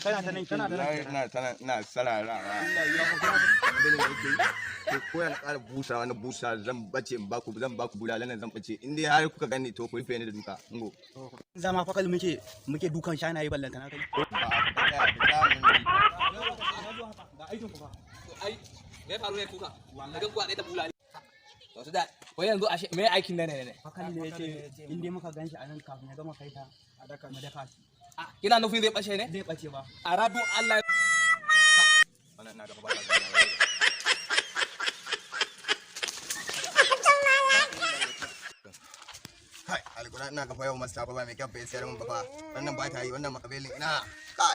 Kana ta nan kana ta nan. Ina tana ina sararawa. Abin da yake yi, ko yana ƙara busa wani busa, zan bace in baku, zan baku bulala nan, zan bace. In dai har kuka gani, to ku rufe ni da duka. Ngo. Zama fakal muke dukan shanaye, ballanta na kai. Ba ku tsaya, ku tsaya mun ji. Ga aikin ku fa. Ai me ya faru ne kuka wallahi gan kuwa ɗaya ta bulali to su da wai yanzu ashe me aikin ne ne ne? Fakal ne yace in dai muka ganshi a nan, kafin ya gama kai ta a daka mu, daka shi. Ah, kina nufin zai ɓace ne? Zai bace ba. A radu Allah. Wannan ina gaba ba ta gani. Kai, alƙur'an ina gaba yau masta ba mai kyan fa ya sayar min ba fa. Wannan ba ta yi, wannan makabelin ina. Kai.